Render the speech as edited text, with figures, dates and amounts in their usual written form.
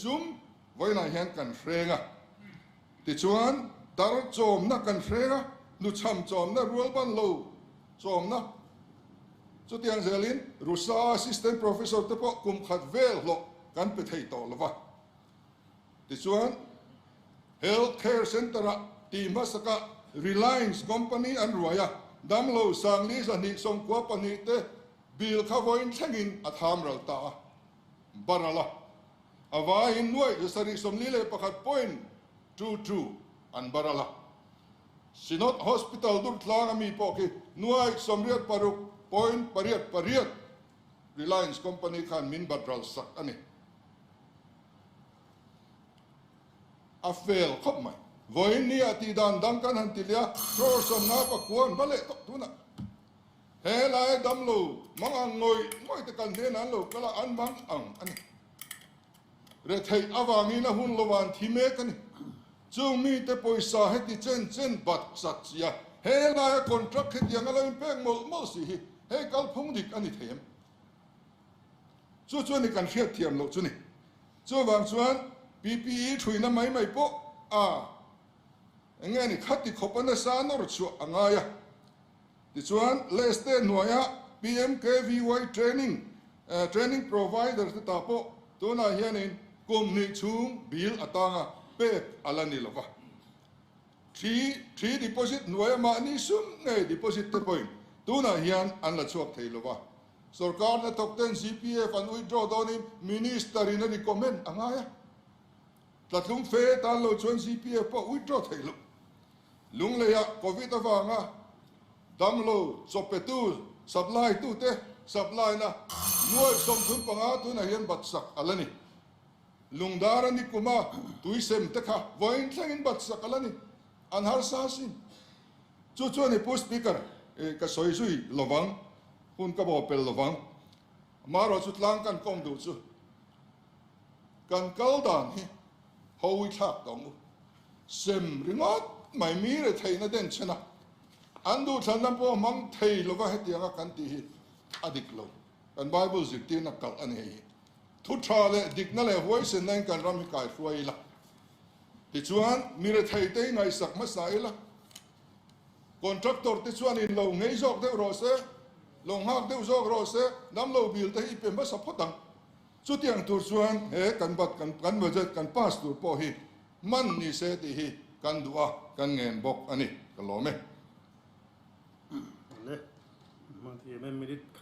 sum vawiinah hian kan hreng a. Tichuan, tar chawmna kan hreng a, hnuchham chawmna, rualban lo chawmna. Chutiang zelin RUSA Assistant Professor te pawh kum khat vel hlawh kan pe thei tawh lo va. Tichuan, Health Care Centre-ah tih hmasakah Reliance Company an ruai a, damlo Sangli 294 te bill kha vawiin thlengin a tham ral ta a, baral a. A vaiin nuaih 741.22 an baral a. Synod Hospital Durtlang a mi pawh khi nuaih 86.88 Reliance Company khan min bat ral sak a ni. A fel khawp mai. Vawiin ni ah tih dan dang kan han ti leh a, crore 59 an va leh tawh tunah. He lai damlo mang ang ngawih ngawih te kan hnenah an lo kal a, an mang ang a ni. Retheih avangin a hun lo an thi mek a ni. Chung mite pawisa heti chen chen bat chat si a, he laia contract hetiang a lo inpek mawlh mawlh si hi hei kalphung dik a ni thei em? Chu chu a ni kan hriat thiam loh chu ni. Chuvang chuan PPE thuina mai mai pawh a eng nge ni khati khawp a nasa nawr chhuah a ngai a. Tichuan, Leste hnuaia PMKVY training training provider te ta pawh tunah hianin kum hnih chhung bill atanga pek a la ni lova. Thi thi deposit hnuaia mahni sum ngei deposit te pawhin tunah hian an la chhuak thei lova. Sorkar hnathawk ten GPF an withdraw dawnin Minister in a recommend a ngai a. Tlatlung fe tan lo chuan GPF pawh withdraw thei lo. Lungleiah Covid avanga damlo chawpetu supply tute supply na nuai 35 tunah hian batsak a la ni. Lungdar a ni kuma tuisem te kha vawiin thlengin batsak a la ni. An harsa asin. Chu chuan i Pu Speaker ka sawi zui lovang, hun ka bawhpel lovang. Amaherawh chu tlang kan kawm duh chu kan kal dan hi hawi thlak tawh ang u. Sem ringawt mai mi retheihna den chhen a, an duhthlanna pawh hmang thei lova hetianga kan tih hi a dik lo. Kan Bible zirtirna kalh a ni hei hi. Thu tha leh dikna leh huaisenna in kan ram hi kai hruai ila. Tichuan mi retheite hi ngaihsak hmasa ila. Contractor te chuan in lo ngei zawk deuh rawh se, lo nghak deuh zawk rawh se, damlo bil te hi i pe hmasa phawt ang. Chutiang tur chuan he kan bat kan budget kan pass tur pawh hi hman ni se tih hi kan duh a, kan ngen bawk a ni. Ka lawm e. Le, hman thiam em minute khat.